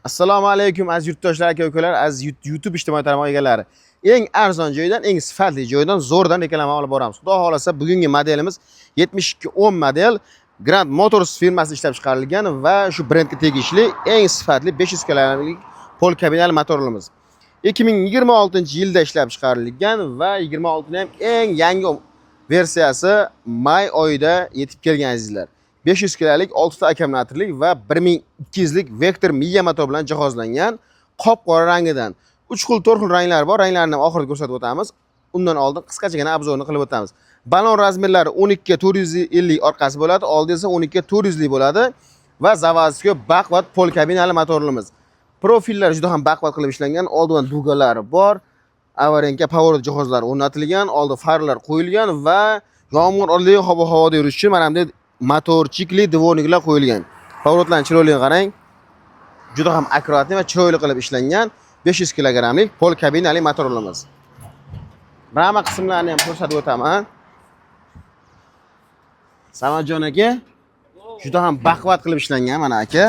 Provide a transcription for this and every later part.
Assalomu alaykum, aziz yurtdoshlar, aka ukalar, aziz YouTube ijtimoiy tarmoq egalari. Eng arzon joydan, eng sifatli joydan zo'rdan reklama olib boramiz. Xudo xohlasa, bugungi modelimiz 7210 model, Grand Motors firmasi ishlab chiqarilgan va shu brendga tegishli eng sifatli 500 kilogrammlik pol kabinali motorimiz. 2026 yilda ishlab chiqarilgan va 26 ham eng yangi versiyasi may oyida yetib kelgan, azizlar. 500 kilolik 6 ta akkumulyatorlik va 1200 lik Vector miya motor bilan jihozlangan, qop-qora rangidan. 3 xil, 4 xil ranglar bor. Ranglarni ham oxirida ko'rsatib o'tamiz. Undan oldin qisqachagina обзор ni qilib o'tamiz. Balon razmerlari 12 ga 450 orqasi bo'ladi, oldi esa 12 ga 400 lik bo'ladi va заводской baquvvat pol kabinali motorimiz. Profillar juda ham baquvvat qilib ishlangan, oldin дуга lari bor. Аварийка, поворот jihozlari o'rnatilgan, oldi farlar qo'yilgan va yomg'ir oldi ob havoda yurish uchun mana bunday моторчик li дворник lar qo'yilgan. Поворот larni chiroyli qarang. Juda ham аккуратный va chiroyli qilib ishlangan 500 kilogrammlik pol kabinali motorimiz. Rama qismlarini ham ko'rsatib o'taman. Samadjon aka, juda ham baquvvat qilib ishlangan mana, aka.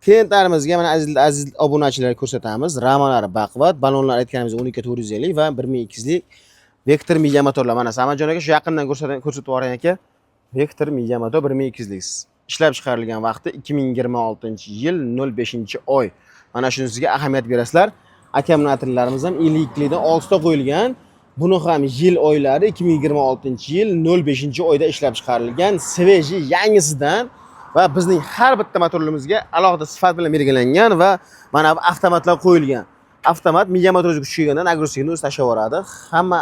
Klientlarimizga mana, aziz obunachilarga ko'rsatamiz. Ramalari baquvvat, balonlar aytganimiz 12 450 va 1200 lik Vector miya motorlar. Mana, Samadjon aka, shu yaqindan ko'rsatib yuboring, aka. Vector miya motor 1200 lik. Ishlab chiqarilgan vaqti 2026 yil 05 oy. Mana shunisiga ahamiyat berasizlar. Akkumulyatorlarimiz ham 52 likdan 6 ta qo'yilgan. Buni ham yil oylari 2026 yil 05 oyda ishlab chiqarilgan, свежий, yangisidan va bizning har bitta motorlarimizga alohida sifat bilan belgilangan va mana bu avtomatlar qo'yilgan. Avtomat miya motorga kuch kelganda нагрузка ni o'zi tashlab yuboradi. Hamma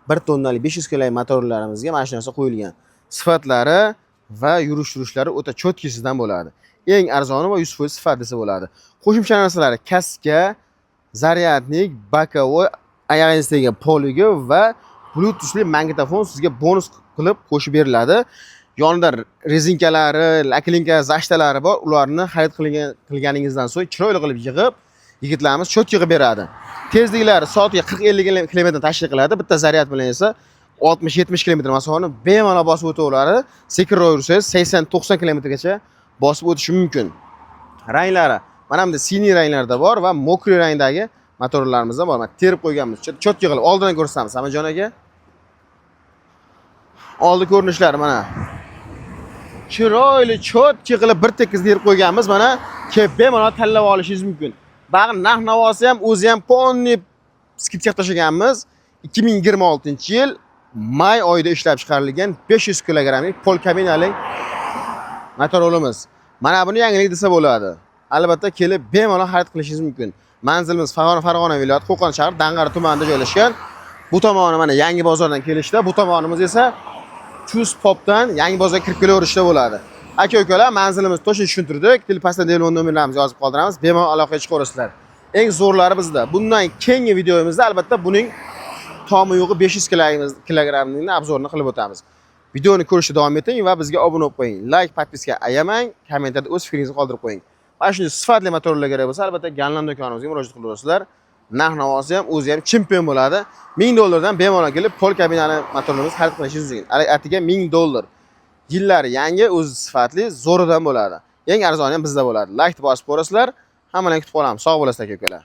1 tonnalik 500 kg motorlarimizga mana shu narsa qo'yilgan. Sifatlari va yurish turishlari o'ta чёткий sidan bo'ladi. Eng arzoni va 100% sifatlisi bo'ladi. Qo'shimcha narsalari: kaska, зарядник, боковой, oyog'ingizdagi poligi va Bluetoothli magnitofon sizga bonus qilib qo'shib beriladi. Yonida rezinkalari, наклейка, защита lari bor. Ularni xarid qilganingizdan so'ng chiroyli qilib yig'ib, yigitlarimiz чётко qilib beradi. Tezliklari soatiga 40-50 km tashkil qiladi. Bitta zaryad bilan esa 60-70 km masofani bemalol bosib o'taveradi. Sekinroq yursangiz, 80-90 kilometrgacha bosib o'tishi mumkin. Ranglari mana bunday синий ranglarda bor va мокрый rangdagi motorlarimiz ham bor. Mana, terib qo'yganmiz. Чётко qilib oldidan ko'rsatamiz, Samajon aka. Oldi ko'rinishlari mana. Chiroyli, чётко qilib bir tekis terib qo'yganmiz. Mana, kelib bemalol tanlab olishingiz mumkin. Bag'in narx navosi ham, o'zi ham полный скидка tashlaganmiz. 2026 yil may oyida ishlab chiqarilgan 500 kilogrammlik pol kabinali motorolimiz. Mana buni yangilik desa bo'ladi. Albatta, kelib bemalol xarid qilishingiz mumkin. Manzilimiz Farg'ona viloyati, Qo'qon shahri, Dang'ara tumanida joylashgan. Bu tomoni mana Yangi bozordan kelishda, bu tomonimiz esa Chust Popdan Yangi bozorga kirib kelaverishda bo'ladi. Aka ukalar, manzilimiz точно tushuntirdik. Pastda telefon nomerlarimizni yozib qoldiramiz. Bemalol aloqaga chiqaverasizlar. Eng zo'rlari bizda. Bundan keyingi videomizda albatta buning tomi yo'g'i 500 kilogrammning обзор ini qilib o'tamiz. Videoni ko'rishda davom eting va bizga obuna bo'lib qo'ying. Like, подписка ayamang, kommentariyada o'z fikringizni qoldirib qo'ying. Mana shunday sifatli motorlar kerak bo'lsa, albatta Ganlan do'konimizga murojaat qilaverasizlar. Narx navosi ham, o'zi ham chempion bo'ladi. 1000 dollardan bemalol kelib pol kabinali motorlarimizni xarid qilishingiz mumkin. Atiga 1000 dollar. Yillari yangi, o'zi sifatli, zo'ridan bo'ladi. Eng arzoni ham bizda bo'ladi. Like bosib ko'rasizlar. Hammalarni kutib qolamiz. Sog' bo'lasizlar, aka ukalar.